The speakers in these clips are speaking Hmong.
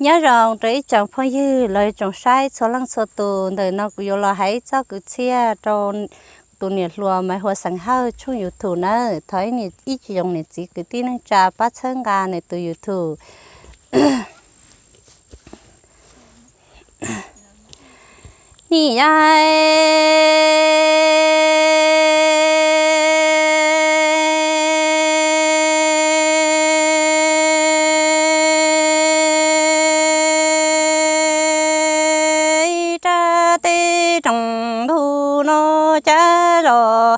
Nyob zoo rau ib tsoom phooj ywg los tsoom saib txhua leej txhua tus, ntawm no kuv yuav los hais ib txoj kwv txhiaj rau tus niam hluas Maiv Huas xeem Hawj tshooj YouTube nawb. Thov ib tsoom niam txiv kwv tij neej tsa pab txhawb nqa nws tus YouTube. Nim ya rab teb tsoom ntug no cas zog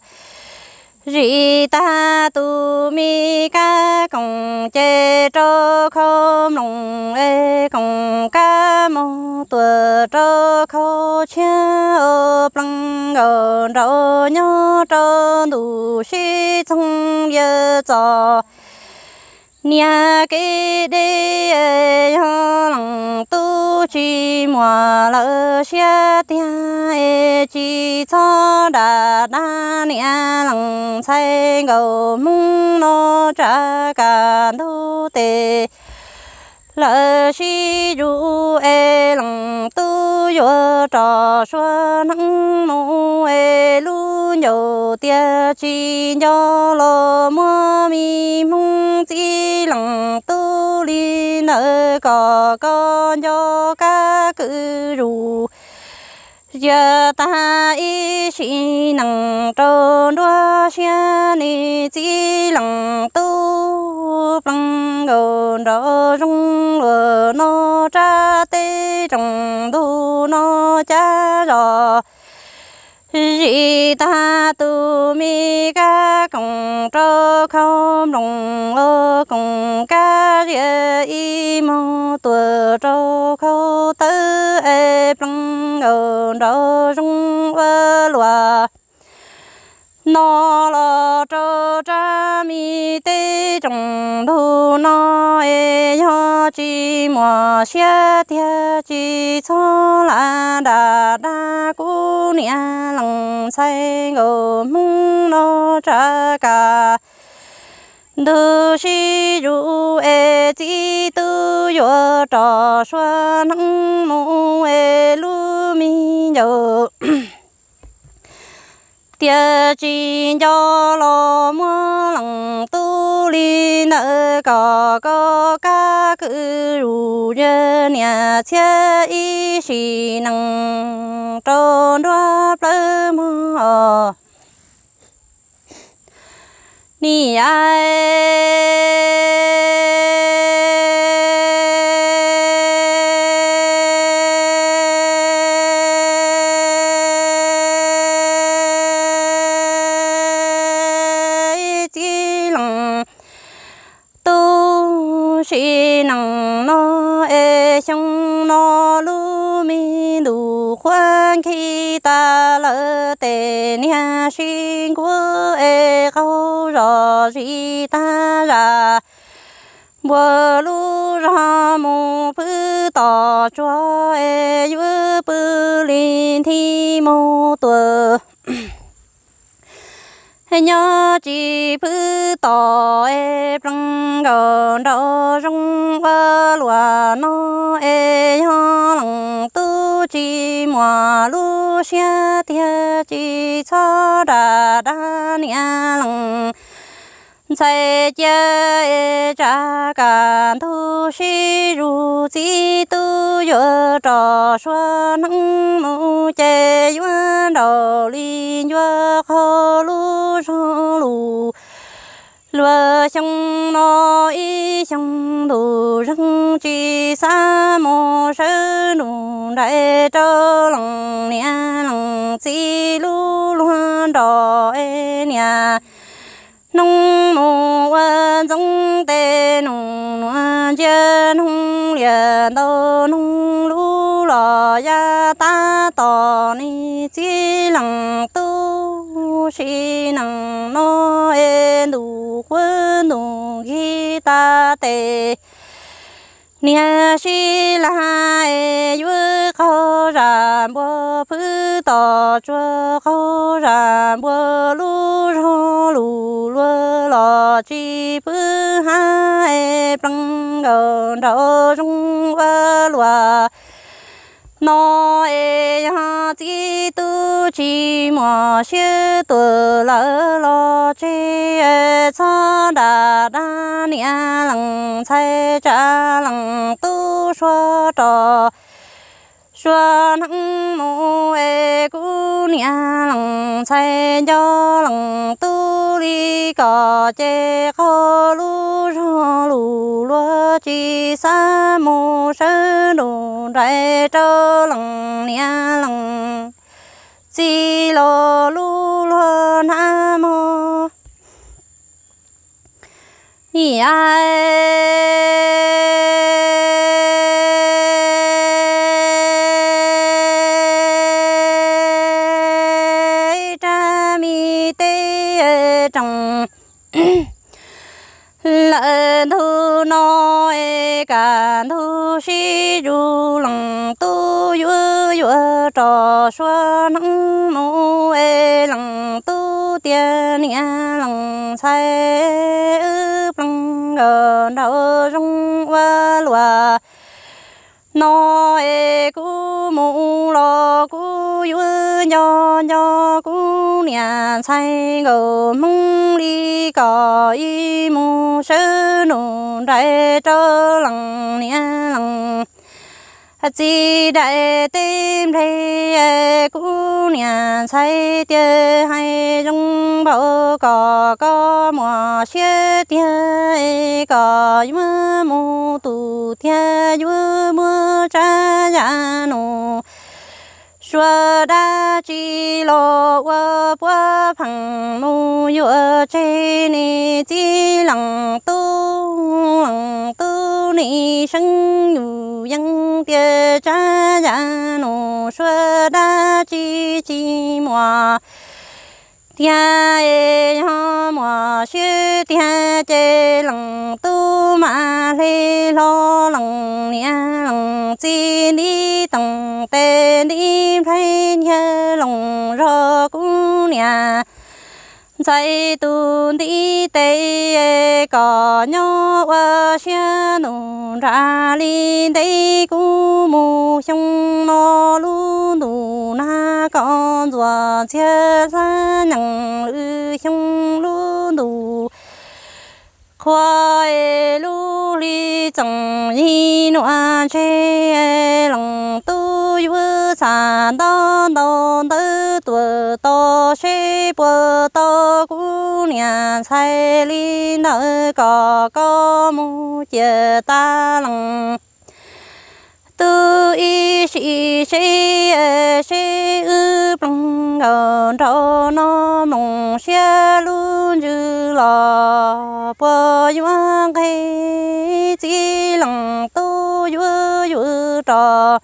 zim tag tus me kab koom ces rau khau mloog es koom kab moog tuam rau khau tshiab ua plees nkaus nraum nyob rau ntuj sib txoog lias txom niag kev deb. Yog leej tub tsis muaj lawv siab tiag es tsis txhob dam dag niam leej ntxhais nkauj Hmoob no tsa kam ntug tes lawv sib zug es leej tub yuav rov sua hneev mus es lub ncauj tias tsis nco los muab me Hmoob txib leej tub li ntawd kom koj nco kab kwv zus. Yog tag ib sim neej rau nruab siab ne txib leej tub plees nkaus nraum zoov luag no rab teb tsoom ntug no cas zog zim tag tus me kab koom rau khau mloog ua koom kab ziab ib moog tuam rau khau tawb es plees nkaus nraum zoov ua luag no los rau rab me teb tsoom ntug no es yog tsis muaj siab tiag tsis txhob lam dam dag kuv niam leej ntxhais nkauj Hmoob no tsa kam ntug sib zug es txib tub yuav rov sua hneev mus es lub me ncauj tias tsis nco los muab leej tub li ntawd kom koj kab kwv zus. Yog niam txhiab ib sim neej rau nruab plawv mog. Nim ya txib leej tub sim neej no es xyoo no lub me ntuj qhuav nkhis tas lawm tes niag sib nkuav es qaug zog zis tag zam npua lub zog mus pw tom tsuag es yuav pw li nthi mus tuaj. Nyob tsis pw tom es plees nkaus nraum zoov ua luaj no es yog leej tub tsis muaj lub siab tiag tsis txhob dam dag niam leej ntxhais cia es tsa kam ntug sib zug txib tub yuav rov sua hneev mus ces yuav nraum li ncua qhov lub zog lus. Luag xyoo no ib xyoo ntuj zeeg tsis xav mus sawv ntuj nraim rau leej niam leej txiv lub luag nrog es niam hnub mus ua ntxoov tes nus nuav ntsia noog liam ntau noog lub los ya tab tom ne txib leej tub sim neej no es ntuj qhuav ntuj nkig tas tes Niag sib laj es yuav qaug zam npua, phwb tom tsuag qaug zam npua, lub zog lus luag los tsis pw hab es plees nkaus nraum zoov ua luaj. No es yog txiv tub tsis muaj siab tuag lawm los tseg, txhob nram dag niam leej ntxhais, tsa leej tub suav rov suav neeb mus es kuv niam leej ntxhais nco leej tub li ko ces qaug lub zog lus luag tsis xav mus sawv nus nraim rau leej niam leej txiv los lub luag nag mog. Rab me teb roog lawm ntug no es kaj ntug sib zus, leej tub yuav yuav rov suav neeb mus es leej tub tias niam leej ntxhais, wb plees nkaus nraum zoov ua luaj. No es kuv mus los kuv yuav nco nco kuv niam ntxhais nkaus hmoob li ko, ib mus sawv nus nraim rau leej niam leej txiv daim teb nplej. Kuv niam ntxhais tias hais zoo npaum ko, koj muaj siab tiag es koj yuav mus tus tiag, yuav muab tsav yam nus suav dab tsi los ua puab pheej mus yuam tseg. Niam txiv leej tub, leej tub nim seev yus yeej tias tsav yam nus suav dab tsi tsis muaj tiag es yog muaj siab tiag ces leej tub mam hle hlo leej niam leej txiv ntiv tooj tes ntiv nplhaib nyiag loos zog kuv niam ntxhais tus ntiv tes. Koj nyob ua siab ntuj nram li ntej, kuv mus xyoo no lub ntuj nag, koj ntxuav ntxhiab xab nyeem lwm xyoo lub ntuj qhua es lub hli txoos yig nuav ntseg. Leej tub yuav txhaj nto ntau ntawv tuaj tos seb puas tau kuv niam ntxhais li ntawd. Koj, koj mus cia tas leej tub ib sim seb, seb wb pleeg nkaus nraum no mloog siab lub ntsws los puas yuav nqeg. Txiv leej tub yuav yuav rov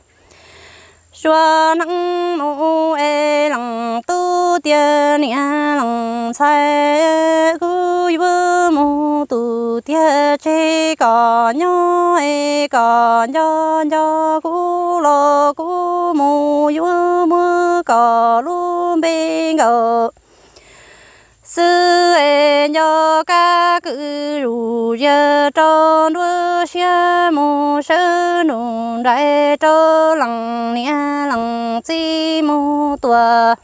suav neeb mus es leej tub tias niam leej ntxhais, kuv yuav mus tus tiag tseg, koj nyob es koj nco nco kuv los kuv mus yuav muab koj lub npe nkaus xwb es nco kab kwv zus zias rau nruab siab mus sawv nus nraim rau leej niam leej txiv mus tuaj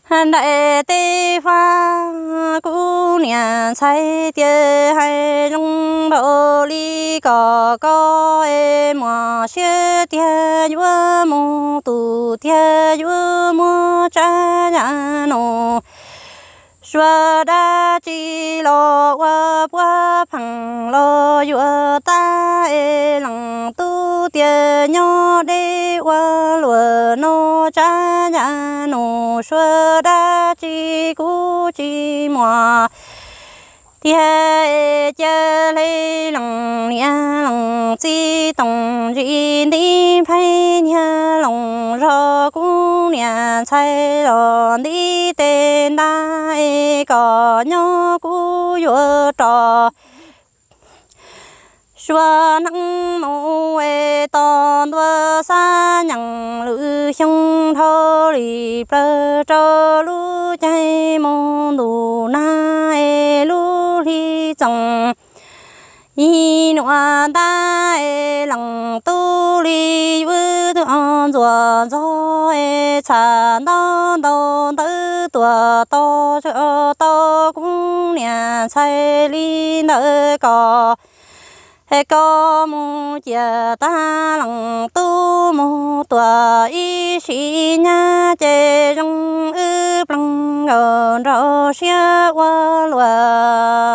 nraim teb fab. Kuv niam ntxhais tias hais zoo npaum li ko, koj es muaj siab tiag yuav mus tus tiag, yuav muab tsav yam nus suav dab tsi los ua puab pheej los yuav tag es leej tub tias nyob deb ua luaj no, tsav yam nus suav dab tsi kuv tsis muaj tiag es cia hle leej niam leej txiv toom ntsis ntiv nplhaib nyiag loos zog kuv niam ntxhais los ntiv tes nta es koj nyob kuv yuav rov Tsuas neeb mus es tos ntua xab nyeem lwm xyoo dhau li plaws rau lub caij mus ntuj nag es lub hli txoos ib nuav ntab es leej tub li yuav tuaj ntxuag ntxog es txham ntaub ntau ntawv tuaj tos tau kuv niam ntxhais li ntawd kom es koj mus ciam tag leej tub mus tuaj ib sim nyab ces zoo wb pleeg nkaus nrau siab ua luaj.